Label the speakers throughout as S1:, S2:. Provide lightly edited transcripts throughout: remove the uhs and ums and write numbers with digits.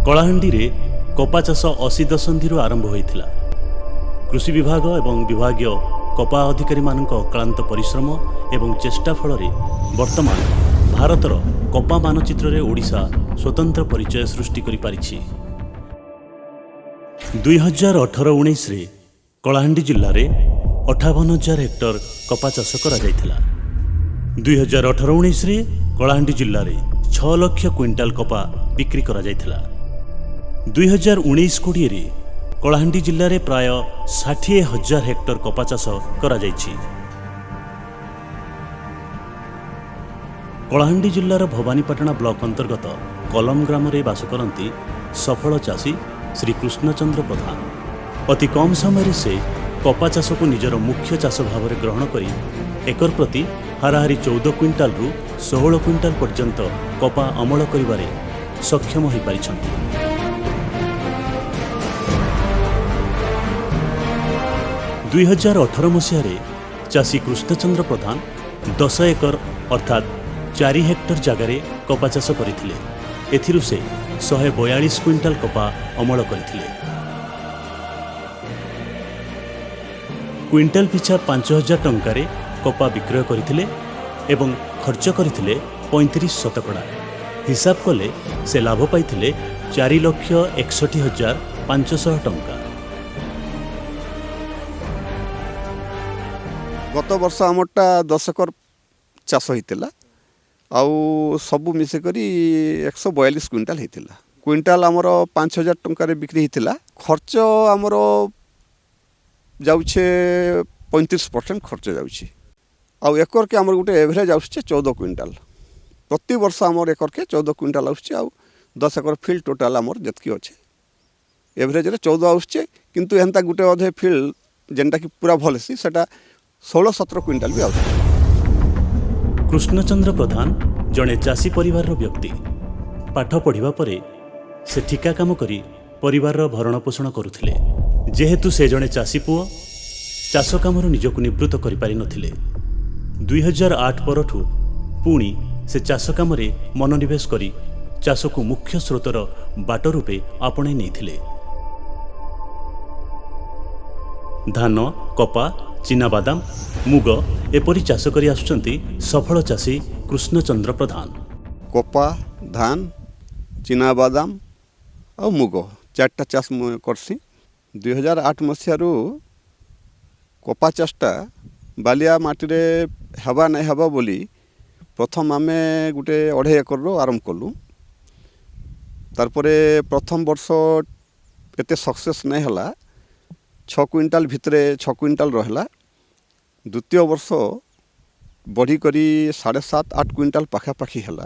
S1: କଳାହାଣ୍ଡିରେ କପା ଚାଷ 80 ଦଶନ୍ଧିରୁ ଆରମ୍ଭ ହୋଇଥିଲା। କୃଷି ବିଭାଗ ଏବଂ ବିଭାଗୀୟ କପା ଅଧିକାରୀମାନଙ୍କ ଅକ୍ଳାନ୍ତ ପରିଶ୍ରମ ଏବଂ ଚେଷ୍ଟା ଫଳରେ ବର୍ତ୍ତମାନ ଭାରତର କପା ମାନଚିତ୍ରରେ ଓଡ଼ିଶା ସ୍ୱତନ୍ତ୍ର ପରିଚୟ ସୃଷ୍ଟି କରିପାରିଛି। 2018-19ରେ କଳାହାଣ୍ଡି ଜିଲ୍ଲାରେ 58,000 ହେକ୍ଟର କପା ଚାଷ କରାଯାଇଥିଲା। 2018-19ରେ କଳାହାଣ୍ଡି ଜିଲ୍ଲାରେ 6 ଲକ୍ଷ କୁଇଣ୍ଟାଲ କପା ବିକ୍ରି କରାଯାଇଥିଲା। 2019-20ରେ କଳାହାଣ୍ଡି ଜିଲ୍ଲାରେ ପ୍ରାୟ 60,000 ହେକ୍ଟର କପା ଚାଷ କରାଯାଇଛି। କଳାହାଣ୍ଡି ଜିଲ୍ଲାର ଭବାନୀପାଟଣା ବ୍ଲକ ଅନ୍ତର୍ଗତ କଲମ ଗ୍ରାମରେ ବାସ କରନ୍ତି ସଫଳ ଚାଷୀ ଶ୍ରୀ କୃଷ୍ଣଚନ୍ଦ୍ର ପ୍ରଧାନ। ଅତି କମ୍ ସମୟରେ ସେ କପା ଚାଷକୁ ନିଜର ମୁଖ୍ୟ ଚାଷ ଭାବରେ ଗ୍ରହଣ କରି ଏକର ପ୍ରତି ହାରାହାରି 14 କୁଇଣ୍ଟାଲରୁ 16 କୁଇଣ୍ଟାଲ ପର୍ଯ୍ୟନ୍ତ କପା ଅମଳ କରିବାରେ ସକ୍ଷମ ହୋଇପାରିଛନ୍ତି। 2018 ମସିହାରେ ଚାଷୀ କୃଷ୍ଣଚନ୍ଦ୍ର ପ୍ରଧାନ 10 ଏକର ଅର୍ଥାତ୍ 4 ହେକ୍ଟର ଜାଗାରେ କପା ଚାଷ କରିଥିଲେ। ଏଥିରୁ ସେ 142 କୁଇଣ୍ଟାଲ କପା ଅମଳ କରିଥିଲେ। କୁଇଣ୍ଟାଲ ପିଛା 5000 ଟଙ୍କାରେ କପା ବିକ୍ରୟ କରିଥିଲେ ଏବଂ ଖର୍ଚ୍ଚ କରିଥିଲେ 35 ଶତକଡ଼ା। ହିସାବ କଲେ ସେ ଲାଭ ପାଇଥିଲେ 4,61,500 ଟଙ୍କା।
S2: ଗତ ବର୍ଷ ଆମରଟା 10 ଏକର ଚାଷ ହେଇଥିଲା ଆଉ ସବୁ ମିଶିକରି 142 କୁଇଣ୍ଟାଲ ହେଇଥିଲା। କୁଇଣ୍ଟାଲ ଆମର 5000 ଟଙ୍କାରେ ବିକ୍ରି ହେଇଥିଲା। ଖର୍ଚ୍ଚ ଆମର ଯାଉଛେ, 35% ଖର୍ଚ୍ଚ ଯାଉଛି ଆଉ ଏକରକେ ଆମର ଗୋଟେ ଏଭରେଜ୍ ଆସୁଛେ 14 କୁଇଣ୍ଟାଲ। ପ୍ରତିବର୍ଷ ଆମର ଏକରକେ 14 କୁଇଣ୍ଟାଲ ଆସୁଛେ ଆଉ 10 ଏକର ଫିଲ୍ଡ ଟୋଟାଲ ଆମର ଯେତିକି ଅଛେ, ଏଭରେଜରେ 14 ଆସୁଛେ। କିନ୍ତୁ ଏନ୍ତା ଗୋଟେ ଅଧେ ଫିଲ୍ଡ ଯେନ୍ଟାକି ପୁରା ଭଲ୍ ହେସି, ସେଟା 16-17 କୁଇଣ୍ଟାଲ ବି ଆସୁଛି।
S1: କୃଷ୍ଣଚନ୍ଦ୍ର ପ୍ରଧାନ ଜଣେ ଚାଷୀ ପରିବାରର ବ୍ୟକ୍ତି। ପାଠ ପଢ଼ିବା ପରେ ସେ ଠିକା କାମ କରି ପରିବାରର ଭରଣ ପୋଷଣ କରୁଥିଲେ। ଯେହେତୁ ସେ ଜଣେ ଚାଷୀ ପୁଅ, ଚାଷ କାମରୁ ନିଜକୁ ନିବୃତ୍ତ କରିପାରିନଥିଲେ। 2008 ପରଠୁ ପୁଣି ସେ ଚାଷ କାମରେ ମନୋନିବେଶ କରି ଚାଷକୁ ମୁଖ୍ୟ ସ୍ରୋତର ବାଟ ରୂପେ ଆପଣେଇ ନେଇଥିଲେ। ଧାନ, କପା, ଚିନାବାଦାମ, ମୁଗ ଏପରି ଚାଷ କରି ଆସୁଛନ୍ତି ସଫଳ ଚାଷୀ କୃଷ୍ଣଚନ୍ଦ୍ର ପ୍ରଧାନ।
S2: କପା, ଧାନ, ଚିନାବାଦାମ ଆଉ ମୁଗ, ଚାରିଟା ଚାଷ ମୁଁ କର୍ସି। 2008 ମସିହାରୁ କପା ଚାଷଟା ବାଲିଆ ମାଟିରେ ହେବା ନାଇଁ ହେବା ବୋଲି ପ୍ରଥମ ଆମେ ଗୋଟେ ଅଢ଼େଇ ଏକରରୁ ଆରମ୍ଭ କଲୁ। ତାରପରେ ପ୍ରଥମ ବର୍ଷ ଏତେ ସକ୍ସେସ୍ ନାଇଁ ହେଲା, 6 କୁଇଣ୍ଟାଲ ଭିତରେ, 6 କୁଇଣ୍ଟାଲ ରହେଲା। ଦ୍ୱିତୀୟ ବର୍ଷ ବଢ଼ିକରି 7.5-8 କୁଇଣ୍ଟାଲ ପାଖାପାଖି ହେଲା।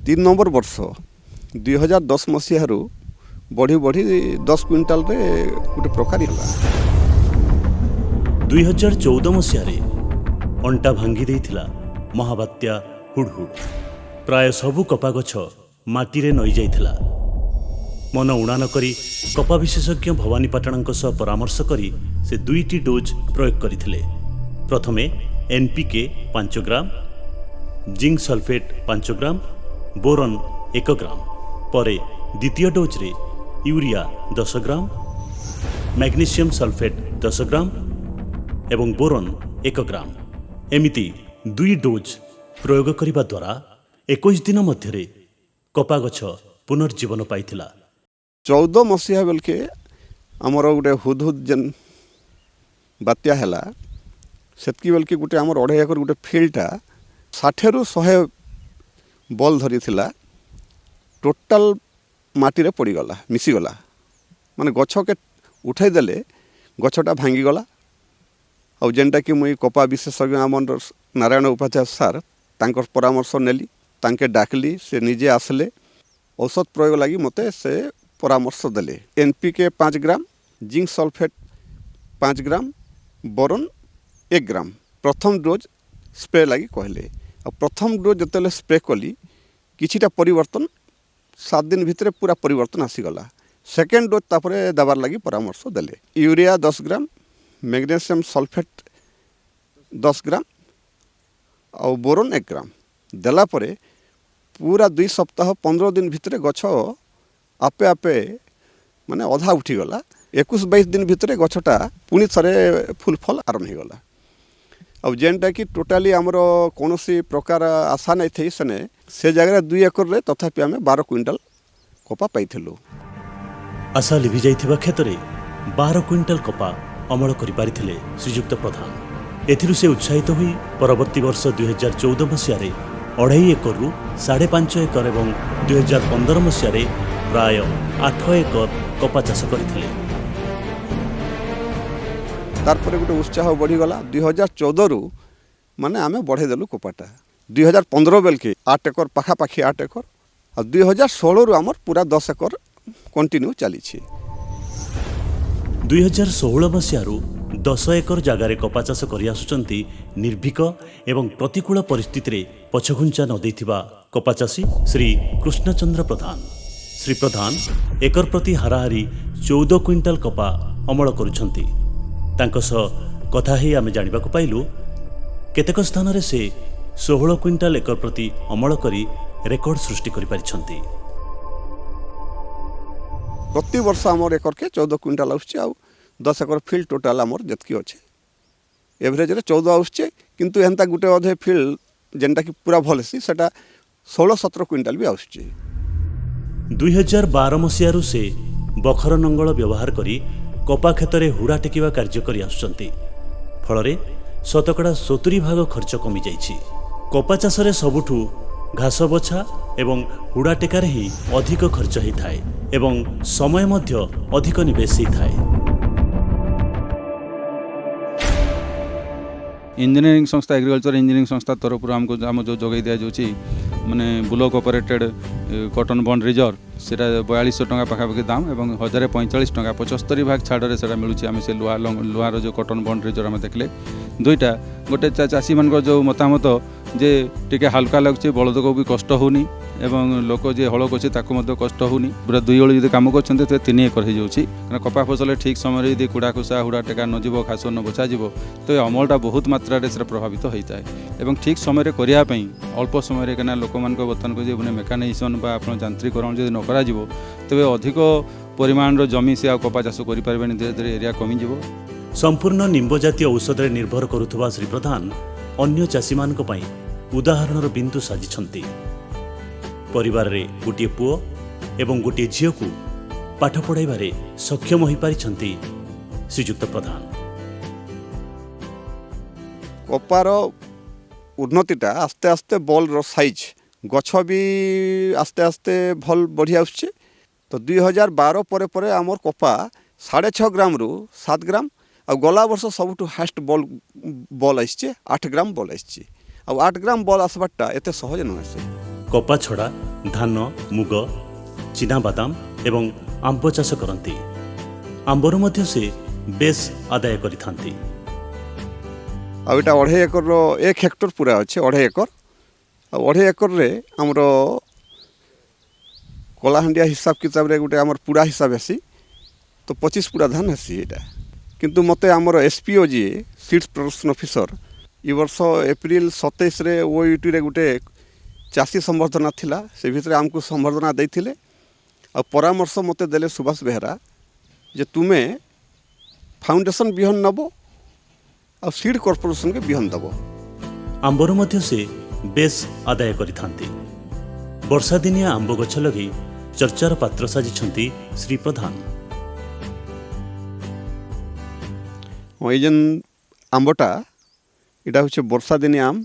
S2: 3 ନମ୍ବର ବର୍ଷ 2010 ମସିହାରୁ ବଢ଼ି ବଢ଼ି 10 କୁଇଣ୍ଟାଲରେ ଗୋଟେ ପ୍ରକାର ହେଲା।
S1: 2014 ମସିହାରେ ଅଣ୍ଟା ଭାଙ୍ଗି ଦେଇଥିଲା ମହାବାତ୍ୟା ହୁଡ଼ହୁଡ଼। ପ୍ରାୟ ସବୁ କପା ଗଛ ମାଟିରେ ନଇ ଯାଇଥିଲା। ମନ ଉଣା ନ କରି କପା ବିଶେଷଜ୍ଞ ଭବାନୀପାଟଣାଙ୍କ ସହ ପରାମର୍ଶ କରି ସେ ଦୁଇଟି ଡୋଜ୍ ପ୍ରୟୋଗ କରିଥିଲେ। ପ୍ରଥମେ ଏନ୍ପିକେ 5 ଗ୍ରାମ, ଜିଙ୍କ ସଲଫେଟ୍ 5 ଗ୍ରାମ, ବୋରନ୍ 1 ଗ୍ରାମ। ପରେ ଦ୍ୱିତୀୟ ଡୋଜ୍ରେ ୟୁରିଆ 10 ଗ୍ରାମ, ମ୍ୟାଗ୍ନେସିୟମ୍ ସଲଫେଟ୍ 10 ଗ୍ରାମ ଏବଂ ବୋରନ୍ 1 ଗ୍ରାମ। ଏମିତି ଦୁଇ ଡୋଜ୍ ପ୍ରୟୋଗ କରିବା ଦ୍ୱାରା 21 ଦିନ ମଧ୍ୟରେ କପା ଗଛ ପୁନର୍ଜୀବନ ପାଇଥିଲା।
S2: 14 ମସିହା ବେଲକେ ଆମର ଗୋଟେ ହୁଦ୍ ହୁଦ୍ ଯେନ୍ ବାତ୍ୟା ହେଲା, ସେତ୍କି ବେଲକେ ଗୋଟେ ଆମର ଅଢ଼େଇ ଏକର ଗୋଟେ ଫିଲ୍ଡଟା 60ରୁ 100 ବଲ୍ ଧରିଥିଲା, ଟୋଟାଲ ମାଟିରେ ପଡ଼ିଗଲା, ମିଶିଗଲା। ମାନେ ଗଛକେ ଉଠେଇ ଦେଲେ ଗଛଟା ଭାଙ୍ଗିଗଲା। ଆଉ ଯେନ୍ଟାକି ମୁଇଁ କପା ବିଶେଷଜ୍ଞ ଆମର ନାରାୟଣ ଉପାଧ୍ୟାୟ ସାର୍, ତାଙ୍କର ପରାମର୍ଶ ନେଲି। ତାଙ୍କେ ଡାକିଲି, ସେ ନିଜେ ଆସିଲେ। ଔଷଧ ପ୍ରୟୋଗ ଲାଗି ମୋତେ ସେ ପରାମର୍ଶ ଦେଲେ। ଏନ୍ ପି କେ 5 ଗ୍ରାମ, ଜିଙ୍କ ସଲଫେଟ୍ 5 ଗ୍ରାମ, ବୋରନ୍ 1 ଗ୍ରାମ ପ୍ରଥମ ଡୋଜ୍ ସ୍ପ୍ରେ ଲାଗି କହିଲେ। ଆଉ ପ୍ରଥମ ଡୋଜ୍ ଯେତେବେଳେ ସ୍ପ୍ରେ କଲି, କିଛିଟା ପରିବର୍ତ୍ତନ, 7 ଦିନ ଭିତରେ ପୁରା ପରିବର୍ତ୍ତନ ଆସିଗଲା। ସେକେଣ୍ଡ ଡୋଜ୍ ତାପରେ ଦେବାର ଲାଗି ପରାମର୍ଶ ଦେଲେ। ୟୁରିଆ 10 ଗ୍ରାମ, ମ୍ୟାଗ୍ନେସିୟମ୍ ସଲଫେଟ୍ 10 ଗ୍ରାମ ଆଉ ବୋରନ୍ 1 ଗ୍ରାମ ଦେଲା ପରେ ପୁରା 2 ସପ୍ତାହ 15 ଦିନ ଭିତରେ ଗଛ ଆପେ ଆପେ ମାନେ ଅଧା ଉଠିଗଲା। 21-22 ଦିନ ଭିତରେ ଗଛଟା ପୁଣି ଥରେ ଫୁଲ ଫଲ ଆରମ୍ଭ ହେଇଗଲା। ଆଉ ଯେନ୍ଟାକି ଟୋଟାଲି ଆମର କୌଣସି ପ୍ରକାର ଆଶା ନାଇଁ ଥାଇ ସେନେ ସେ ଜାଗାରେ 2 ଏକରରେ ତଥାପି ଆମେ 12 କୁଇଣ୍ଟାଲ କପା ପାଇଥିଲୁ।
S1: ଆଶା ଲିଭି ଯାଇଥିବା କ୍ଷେତରେ 12 କୁଇଣ୍ଟାଲ କପା ଅମଳ କରିପାରିଥିଲେ ଶ୍ରୀଯୁକ୍ତ ପ୍ରଧାନ। ଏଥିରୁ ସେ ଉତ୍ସାହିତ ହୋଇ ପରବର୍ତ୍ତୀ ବର୍ଷ 2014 ମସିହାରେ 2.5 ଏକରରୁ 5.5 ଏକର ଏବଂ 2015 ମସିହାରେ ପ୍ରାୟ 8 ଏକର କପା ଚାଷ କରିଥିଲେ।
S2: ତାରପରେ ଗୋଟେ ଉତ୍ସାହ ବଢ଼ିଗଲା। 2014ରୁ ମାନେ ଆମେ ବଢ଼େଇ ଦେଲୁ କପାଟା। 2015 ବେଲକେ 8 ଏକର ପାଖାପାଖି 8 ଏକର, ଆଉ 2016ରୁ ଆମର ପୁରା 10 ଏକର କଣ୍ଟିନ୍ୟୁ ଚାଲିଛି।
S1: 2016 ମସିହାରୁ 10 ଏକର ଜାଗାରେ କପା ଚାଷ କରିଆସୁଛନ୍ତି ନିର୍ଭୀକ ଏବଂ ପ୍ରତିକୂଳ ପରିସ୍ଥିତିରେ ପଛଘୁଞ୍ଚା ନ ଦେଇଥିବା କପା ଚାଷୀ ଶ୍ରୀ କୃଷ୍ଣଚନ୍ଦ୍ର ପ୍ରଧାନ। ଶ୍ରୀ ପ୍ରଧାନ ଏକର ପ୍ରତି ହାରାହାରି 14 କୁଇଣ୍ଟାଲ କପା ଅମଳ କରୁଛନ୍ତି। ତାଙ୍କ ସହ କଥା ହେଇ ଆମେ ଜାଣିବାକୁ ପାଇଲୁ କେତେକ ସ୍ଥାନରେ ସେ 16 କୁଇଣ୍ଟାଲ ଏକର ପ୍ରତି ଅମଳ କରି ରେକର୍ଡ ସୃଷ୍ଟି କରିପାରିଛନ୍ତି।
S2: ପ୍ରତିବର୍ଷ ଆମର ଏକରକେ 14 କୁଇଣ୍ଟାଲ ଆସୁଛି, ଆଉ 10 ଏକର ଫିଲ୍ଡ ଟୋଟାଲ ଆମର ଯେତିକି ଅଛେ ଏଭରେଜରେ 14 ଆସୁଛେ। କିନ୍ତୁ ଏନ୍ତା ଗୋଟେ ଅଧେ ଫିଲ୍ଡ ଯେନ୍ଟାକି ପୁରା ଭଲ ହେସି ସେଟା 16-17 କୁଇଣ୍ଟାଲ ବି ଆସୁଛି।
S1: 2012 ମସିହାରୁ ସେ ବଖର ନଙ୍ଗଳ ବ୍ୟବହାର କରି କପା କ୍ଷେତରେ ହୁଡ଼ା ଟେକିବା କାର୍ଯ୍ୟ କରି ଆସୁଛନ୍ତି। ଫଳରେ ଶତକଡ଼ା 70% ଖର୍ଚ୍ଚ କମିଯାଇଛି। କପା ଚାଷରେ ସବୁଠୁ ଘାସ ବଛା ଏବଂ ହୁଡ଼ା ଟେକାରେ ହିଁ ଅଧିକ ଖର୍ଚ୍ଚ ହୋଇଥାଏ ଏବଂ ସମୟ ମଧ୍ୟ ଅଧିକ ନିବେଶ ହୋଇଥାଏ।
S3: ଇଞ୍ଜିନିୟରିଂ ସଂସ୍ଥା, ଏଗ୍ରିକଲଚର ଇଞ୍ଜିନିୟରିଂ ସଂସ୍ଥା ତରଫରୁ ଆମକୁ ଆମ ଯେଉଁ ଯୋଗାଇ ଦିଆଯାଉଛି ମାନେ bullock operated cotton bund ridger, ସେଇଟା 4200 ଟଙ୍କା ପାଖାପାଖି ଦାମ ଏବଂ 1045 ଟଙ୍କା 75% ଛାଡ଼ରେ ସେଇଟା ମିଳୁଛି। ଆମେ ସେ ଲୁହାର ଯେଉଁ କଟନ୍ ବଣ୍ଡ ରିଜର ଆମେ ଦେଖିଲେ ଦୁଇଟା, ଗୋଟେ ଚାଷୀମାନଙ୍କର ଯେଉଁ ମତାମତ ଯେ ଟିକେ ହାଲୁକା ଲାଗୁଛି, ବଳଦକୁ ବି କଷ୍ଟ ହେଉନି ଏବଂ ଲୋକ ଯିଏ ହଳ କରୁଛି ତାକୁ ମଧ୍ୟ କଷ୍ଟ ହେଉନି। ପୁରା 2 ଓଳି ଯଦି କାମ କରୁଛନ୍ତି ତ 3 ଏକର ହେଇଯାଉଛି। କାରଣ କପା ଫସଲ ଠିକ୍ ସମୟରେ ଯଦି କୁଡ଼ା ଖୁସା ହୁଡ଼ା ଟେକା ନ ଯିବ, ଘାସ ନ ବଛାଯିବ, ତ ଏ ଅମଳଟା ବହୁତ ମାତ୍ରାରେ ସେଟା ପ୍ରଭାବିତ ହୋଇଥାଏ। ଏବଂ ଠିକ୍ ସମୟରେ କରିବା ପାଇଁ ଅଳ୍ପ ସମୟରେ, କାହିଁକିନା ଲୋକମାନଙ୍କ ବର୍ତ୍ତମାନ ଯେ ମାନେ ମେକାନାଇଜେସନ୍ ବା ଆପଣ ଯାନ୍ତ୍ରିକରଣ ଯଦି ନ କରାଯିବ ତେବେ ଅଧିକ ପରିମାଣର ଜମି ସେ ଆଉ କପା ଚାଷ କରିପାରିବେନି, ଧୀରେ ଧୀରେ ଏରିଆ କମିଯିବ।
S1: ସମ୍ପୂର୍ଣ୍ଣ ନିମ୍ବ ଜାତୀୟ ଔଷଧରେ ନିର୍ଭର କରୁଥିବା ଶ୍ରୀ ପ୍ରଧାନ ଅନ୍ୟ ଚାଷୀମାନଙ୍କ ପାଇଁ ଉଦାହରଣର ବିନ୍ଦୁ ସାଜିଛନ୍ତି। ପରିବାରରେ ଗୋଟିଏ ପୁଅ ଏବଂ ଗୋଟିଏ ଝିଅକୁ ପାଠ ପଢ଼ାଇବାରେ ସକ୍ଷମ ହୋଇପାରିଛନ୍ତି ଶ୍ରୀଯୁକ୍ତ ପ୍ରଧାନ।
S2: କପାର ଉନ୍ନତିଟା ଆସ୍ତେ ଆସ୍ତେ ବଲ୍ର ସାଇଜ୍ ଗଛ ବି ଆସ୍ତେ ଆସ୍ତେ ଭଲ ବଢ଼ି ଆସୁଛି। ତ 2012 ପରେ ପରେ ଆମର କପା 6.5 ଗ୍ରାମରୁ 7 ଗ୍ରାମ, ଆଉ ଗଲା ବର୍ଷ ସବୁଠୁ ହାଏଷ୍ଟ ବଲ୍ ଆସିছে 8 ଗ୍ରାମ ବଲ୍ ଆସିଛି। ଆଉ 8 ଗ୍ରାମ ବଲ୍ ଆସିବାରଟା ଏତେ ସହଜ ନୁହେଁ। ସେ
S1: କପା ଛଡ଼ା ଧାନ, ମୁଗ, ଚିନାବାଦାମ ଏବଂ ଆମ୍ବ ଚାଷ କରନ୍ତି। ଆମ୍ବରୁ ମଧ୍ୟ ସେ ବେଶ ଆଦାୟ କରିଥାନ୍ତି।
S2: ଆଉ ଏଇଟା 2.5 ଏକରର 1 ହେକ୍ଟର ପୁରା ଅଛି, 2.5 ଏକର। ଆଉ 2.5 ଏକରରେ ଆମର କଳାହାଣ୍ଡିଆ ହିସାବ କିତାବରେ ଗୋଟେ ଆମର ପୁଡ଼ା ହିସାବ ହେସି, ତ 25 ପୁଡ଼ା ଧାନ ହେସି ଏଇଟା। କିନ୍ତୁ ମୋତେ ଆମର SPO ଯିଏ ସିଡ୍ସ ପ୍ରଡକ୍ସନ୍ ଅଫିସର, ଏ ବର୍ଷ ଏପ୍ରିଲ 27ରେ OUTରେ ଗୋଟେ ଚାଷୀ ସମ୍ବର୍ଦ୍ଧନା ଥିଲା, ସେ ଭିତରେ ଆମକୁ ସମ୍ବର୍ଦ୍ଧନା ଦେଇଥିଲେ। ଆଉ ପରାମର୍ଶ ମୋତେ ଦେଲେ ସୁଭାଷ ବେହେରା ଯେ ତୁମେ ଫାଉଣ୍ଡେସନ୍ ବିହନ ନେବ ଆଉ ସିଡ୍ କର୍ପୋରେସନ୍କେ ବିହନ ଦେବ।
S1: ଆମ୍ବରୁ ମଧ୍ୟ ସେ ବେଶ ଆଦାୟ କରିଥାନ୍ତି। ବର୍ଷାଦିନିଆ ଆମ୍ବ ଗଛ ଲଗେଇ ଚର୍ଚ୍ଚାର ପାତ୍ର ସାଜିଛନ୍ତି ଶ୍ରୀ ପ୍ରଧାନ।
S2: ହଁ, ଏଇ ଯେନ୍ ଆମ୍ବଟା ଏଇଟା ହେଉଛି ବର୍ଷାଦିନିଆ ଆମ୍।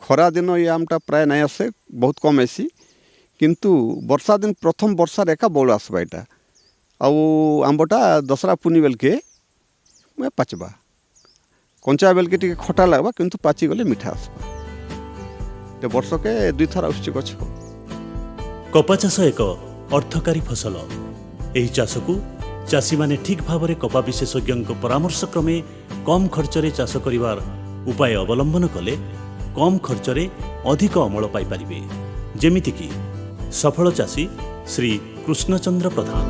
S2: ଖରାଦିନ ଏଇ ଆମଟା ପ୍ରାୟ ନାଇଁ ଆସେ, ବହୁତ କମ୍ ଆସି, କିନ୍ତୁ ବର୍ଷା ଦିନ ପ୍ରଥମ ବର୍ଷାରେ ଏକା ବଉଳ ଆସବା ଏଇଟା। ଆଉ ଆମ୍ବଟା ଦଶହରା ପୂର୍ଣ୍ଣି ବେଲକେ ପାଚବା, କଞ୍ଚା ବେଲକେ ଟିକେ ଖଟା ଲାଗ୍ବା, କିନ୍ତୁ ପାଚିଗଲେ ମିଠା ଆସବା। ଏ ବର୍ଷକେ 2 ଥର ଆସୁଛି ଗଛ।
S1: କପା ଚାଷ ଏକ ଅର୍ଥକାରୀ ଫସଲ। ଏହି ଚାଷକୁ ଚାଷୀମାନେ ଠିକ୍ ଭାବରେ କପା ବିଶେଷଜ୍ଞଙ୍କ ପରାମର୍ଶ କ୍ରମେ କମ୍ ଖର୍ଚ୍ଚରେ ଚାଷ କରିବାର ଉପାୟ ଅବଲମ୍ବନ କଲେ କମ୍ ଖର୍ଚ୍ଚରେ ଅଧିକ ଅମଳ ପାଇପାରିବେ, ଯେମିତିକି ସଫଳ ଚାଷୀ ଶ୍ରୀ କୃଷ୍ଣଚନ୍ଦ୍ର ପ୍ରଧାନ।